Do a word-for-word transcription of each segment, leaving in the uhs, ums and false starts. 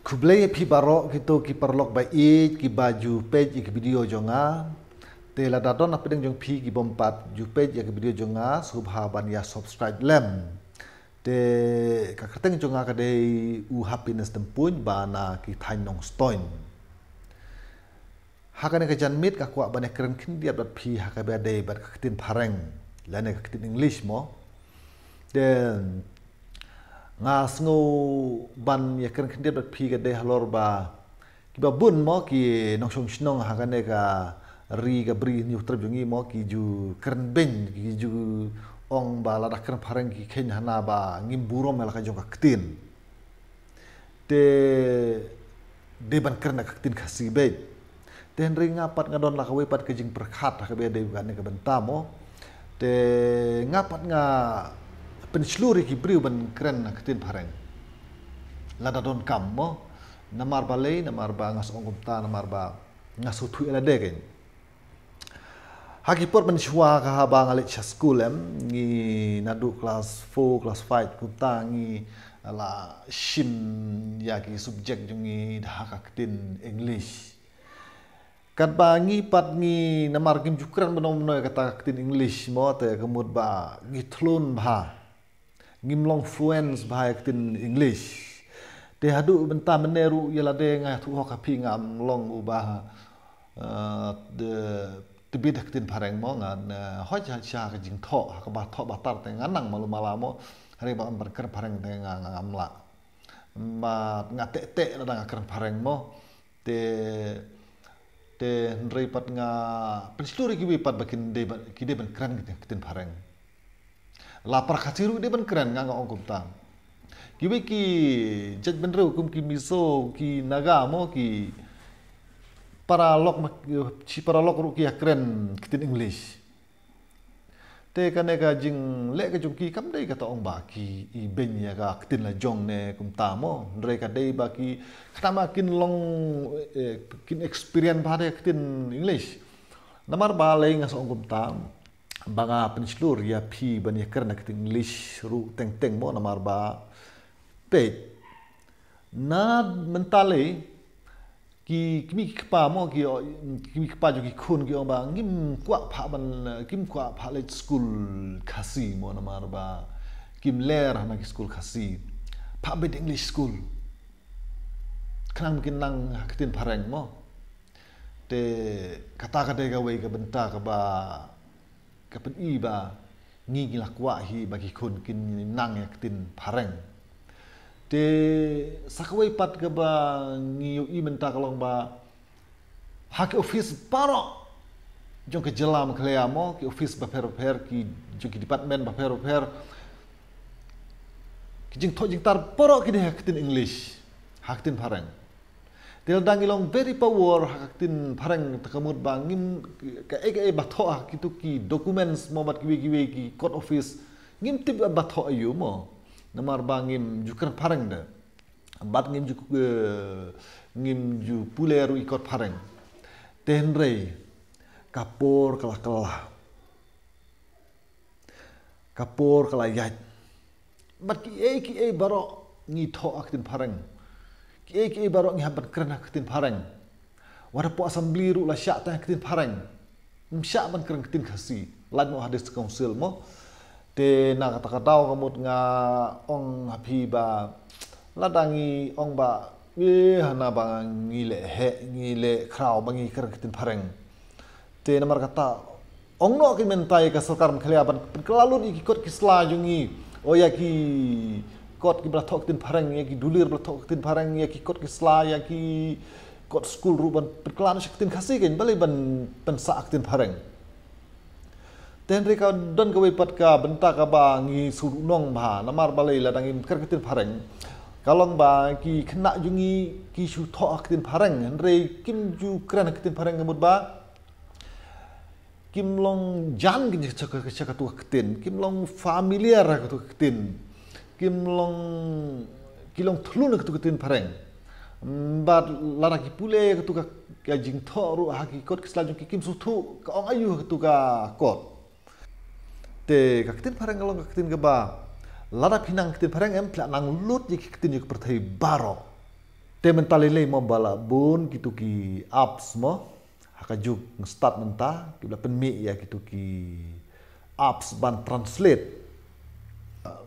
Khublei ïa phi baroh kito ki paralok ba ïeit kiba ju peit ïa ki video jong nga. Te lada don hapdeng jong phi ki bym pat ju peit ïa ki video jong nga, sngewbha ban ïa subscribe lem. Te ka kyrteng jong nga ka dei u Happiness Tympuin ba na ki thaiñ Nongstoiñ. Ha kane ka janmiet nga kwah ban ïa kren khyndiat bad phi ha kaba dei bad ka ktien phareng lane ka ktien English mo. Te nga sngew ban ïa kren khyndiat bad phi ka dei halor ba kiba bun mo ki nongshong shnong ha kane ka ri ka bri Hynñiewtrep jong ngi mo ki ju kren beiñ, ki ju ong ba lada kren phareng ki kheiñ hana ba ngim burom ïa la ka jong ka ktien. Te dei ban kren da ka ktien Khasi beit. Te hynrei nga pat nga don la kawei pat ka jingpyrkhat ha kaba dei kane ka bynta mo. Te nga pat nga pynshlur ïa ki briew ban kren da ka ktien phareng lada donkam mo. Namar balei? Namar ba nga sa ong kumta, namar ba nga sngewthuh ïa lade keiñ. Ha ki por mynshuwa ka haba nga leit sha skul em, ngi naduh klas four, klas five kumta ngi la shim ïa ki subject jong ngi da ha ka ktien English. Katba ngi pat ngi namar ngim ju kren bynno bynno ïa kata ka ktien English mo, te ka mut ba ngi thlun bha. Ngim long fluent bha ïa ka ktien English. Te haduh mynta mynne ruh ïa lade nga ïathuh hok ha phi ngam long uba, eh, de, tbit ha ka ktien phareng mo, nga, eh, hoi sha, sha ka jingthoh, ha kaba thoh ba tar te nga nang malu mala mo. Hynrei ba ban kren phareng te nga, nga ngam lah. Ba nga teh teh lada nga kren phareng mo. Te, te hynrei pat nga pynshlur ïa kiwei pat ba kin dei ba, ki dei ban kren ka ktien phareng. La para Khasi ruh dei ban kren, nga nga ong kumta. Kiwei ki jaitbynriew kum ki Mizo, ki Naga mo, ki paralok ma, shi paralok ruh ki ïa kren ka ktien English. Te kane ka jingleh ka jong ki kam dei kata ong ba ki i beiñ ïa ka ktien la jong ne kumta mo. Hynrei ka dei ba ki kata ma kin long, eh, kin experience bha da ka ktien English. Namar balei nga sa ong kumta? Ba nga pynshlur ïa phi ban ïa kren da ka ktien English ruh teng teng mo, namar ba peit. Na mynta lei ki kmie ki kpa mo, ki, kmie ki kpa jong ki khun ki ong ba ngim kwah phah ban, kim kwah phah leit skul Khasi mo, namar ba kim ler hana ki skul Khasi. Phah beit English skul. Khnang kin nang ha ka ktien phareng mo. Te kata ka dei kawei ka bynta kaba ka pyni ba ngi ngi la kwah hi ba ki khun kin nang ïa ka ktien phareng. Te sa kawei pat kaba ngi ïohi mynta ka long ba ha ki office baroh jong ka jylla Meghalaya mo, ki office bapher bapher, ki jong ki department bapher bapher, ki jingthoh jingtar baroh ki dei ha ka ktien English, ha ka ktien phareng. Te lada ngi long very power ha ka ktien phareng, te ka mut ba ngim, kaei kaei ba thoh ha kito ki documents mo bad kiwei kiwei ki court office, ngim tip ba thoh aïu mo. Namar ba ngim ju kren phareng de. Bad ngim ju, eh, ngim ju pule ruh ïa ki kot phareng. Te hynrei ka por ka la kylla. Ka por ka la ïaid. Bad kiei kiei baroh ngi thoh ha ka ktien phareng. Kiei kiei baroh ngi hap ban kren ha ka ktien phareng. Wat hapoh assembly ruh la shah tang ha ka ktien phareng. Ym shah ban kren ha ka ktien Khasi. Lait noh ha District Council mo. Te na kata ka daw ka mut nga ong ha phi ba lada ngi ong ba, eh, hana ba ngi leh heh, ngi leh khraw ba ngi kren ha ka ktien phareng. Te namar kata ong noh ki mynta ïa ka sorkar Meghalaya ban pynkylla lut ïa ki kot ki sla jong ngi. O ïa ki kot kiba la thoh ha ka ktien phareng, ïa ki dulir ba la thoh ha ka ktien phareng, ïa ki kot ki sla, ïa ki kot skul ruh ban pynkylla noh sha ka ktien Khasi, kein balei ban pynsah ha ka ktien phareng. Te hynrei ka don kawei pat ka bynta kaba ngi sngewdonnong bha, namar balei lada ngim kren ha ka ktien phareng. Ka long ba ki khynnah jong ngi ki shu thoh ha ka ktien phareng, hynrei kim ju kren ha ka ktien phareng ka mut ba kim long jan ki sha, sha, sha katu ka ktien, kim long familiar ha katu ka ktien, kim long, ki long thlun ha katu ka ktien phareng. Bad lada ki pule katu ka, ka jingthoh ruh ha ki kot ki sla jong ki, kim sngewthuh ka ong aïu ha katu ka kot. Te ka ktien phareng ka long ka ktien kaba lada phi nang ktien phareng em, phi lah nang lut ïa ki ktien ïa ki pyrthei baroh. Te mynta lei lei mo ba la bun kitu ki apps mo. Ha ka juk start mynta ki la pynmih ïa kitu ki apps ban translate.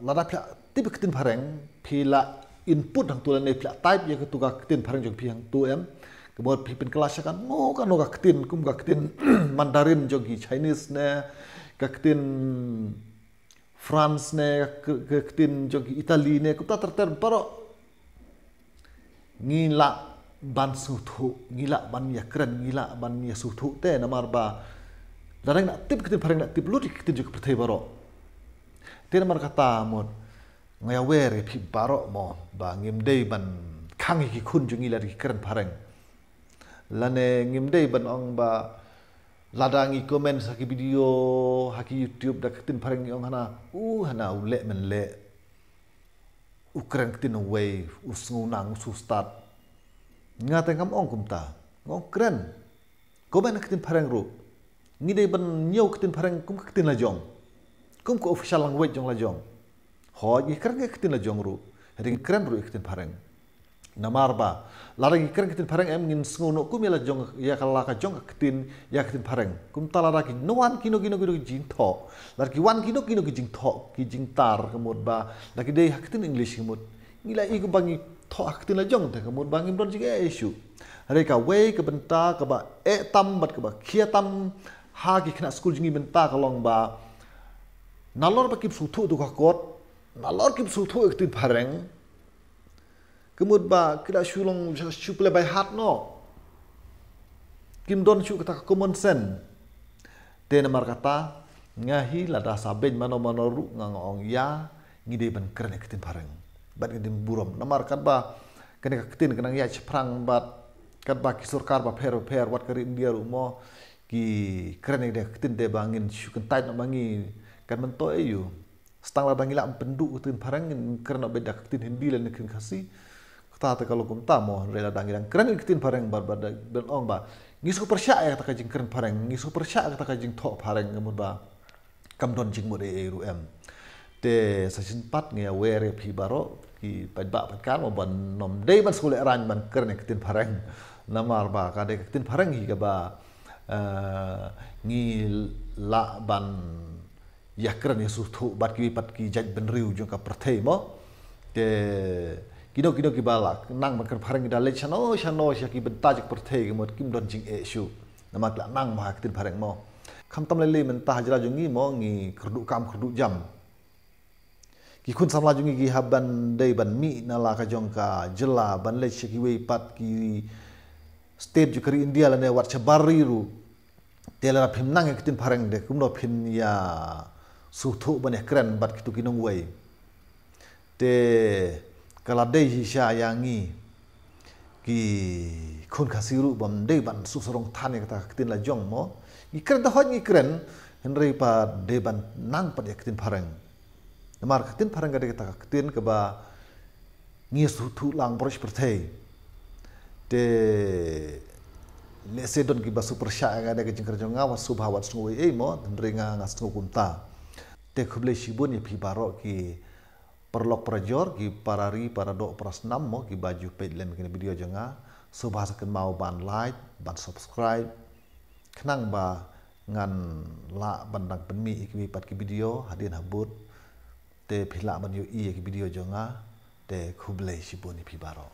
Lada phi la tip ktien phareng, phi la input hangtu lane phi la type ïa kitu ka ktien phareng jong phi hangtu em. Ka mut phi pynkylla sha kano kano ka ktien, kum ka ktien Mandarin jong ki Chinese ne, ka ktien France ne, ka, ka ktien jong ki Italy ne, kumta ter ter baroh. Ngi lah ban sngewthuh, ngi lah ban ïakren, ngi lah ban ïasngewthuh te namar ba lada ngi la tip ktien phareng, la tip lut ïa ki ktien jong ki pyrthei baroh. Te namar kata mut nga ïawer ïa phi baroh mo ba ngim dei ban khang ïa ki khun jong ngi lada ki kren phareng. Lane ngim dei ban ong ba lada ngi comment ha ki video ha ki YouTube da ka ktien phareng ngi ong hana, u hana u leh men leh, u kren ktien uwei, u sngew nang, u sngew stad. Nga te ngam ong kumta, nga ong kren. Comment ha ka ktien phareng ruh. Ngi dei ban ñiew ka ktien phareng kum ka ktien la jong, kum ka official language jong la jong. Hooid, ngi kren ka ktien la jong ruh, hynrei ngi kren ruh ïa ka ktien phareng. Namar ba lada ngi kren ka ktien phareng em, ngin sngew noh kum ïa la jong, ïa ka la ka jong ka ktien, ïa ka ktien phareng. Kumta lada ki wan kino kino kino ki jingthoh, lada ki wan kino kino ki jingthoh, ki jingtar, ka mut ba lada ki dei ha ka ktien English, ka mut ngi la i kumba ngi thoh ha ka ktien la jong te, ka mut ba ngim don jingeh issue. Hynrei kawei ka bynta kaba eh tam bad kaba khia tam ha ki khynnah skul jong ngi mynta ka long ba nalor ba kim sngewthuh ïa ka kot, nalor kim sngewthuh ïa ka ktien phareng, ka mut ba ki la shu long shu play by heart noh. Kim don shuh kata ka common sense. Te namar kata nga hi lada sa beiñ mano mano ruh nga, nga ong ïa ngi dei ban kren ïa ka ktien phareng bad ngi dei burom. Namar katba kane ka ktien ka nang ïaid shaphrang bad katba ki sorkar bapher bapher, wat ka ri India ruh mo, ki kren ïa ka ktien te ba ngin shu kyntait noh ma ngi, kan myntoi aïu. Tang lada ngi lah ban pynduh ka ktien phareng, ngin kren noh beit da ka ktien Hindi lane ka ktien Khasi. Kata te ka long kumta mo, hynrei lada ngi dang kren ka ktien phareng bad, bad, bad ong ba ngi sngewpyrshah ïa kata ka jingkren phareng, ngi sngewpyrshah ïa kata ka jingthoh phareng, ka mut ba kam don jingmut ei ei ruh em. Te sa shisien pat nga ïawer ïa phi baroh ki paidbah paidkar mo ban ym dei ban sngewlehraiñ ban kren ïa ka ktien phareng. Namar ba ka dei ka ktien phareng hi kaba, eh, ngi lah ban ïakren ïasngewthuh bad kiwei pat ki jaitbynriew jong ka pyrthei mo. Te kino kino kiba la nang ban kren phareng ki da leit shano shano sha ki bynta jong ka pyrthei, ka mut kim don jingeh shuh namar ki la nang mo ha ka ktien phareng mo. Khamtam lei lei mynta ha jylla jong ngi mo, ngi kyrduh kam kyrduh jam. Ki khun samla jong ngi ki hap ban dei ban mih na la ka jong ka jylla ban leit sha kiwei pat ki state jong ka ri India lane wat shabar ri ruh. Te lada phim nang ïa ka ktien phareng te kumno phin ïasngewthuh ban ïakren bad kitu ki nongwei. Te ka la dei shisha ïa ngi ki khun Khasi ruh bym dei ban shu sarong than ïa kata ka ktien la jong mo. Ngi kren te hooid ngi kren, hynrei pat dei ban nang pat ïa ka ktien phareng. Namar ka ktien phareng ka dei kata ka ktien kaba ngi sngewthuh lang baroh shi pyrthei. Te lehse don kiba sngewpyrshah ïa nga da ka jingkren jong nga, wat sngewbha wat sngew ei ei mo, hynrei nga nga sngew kumta. Te khublei shibun ïa phi baroh ki paralok parajor, ki para ri para doh para snam mo, kiba ju peit lem ïa kane ka video jong nga. Sngewbha sa kynmaw ban like, ban subscribe, khnang ba ngan lah ban dang pynmih ïa kiwei pat ki video hadien habud. Te phi lah ban ïohi ïa ki video jong nga. Te khublei shibun ïa phi baroh.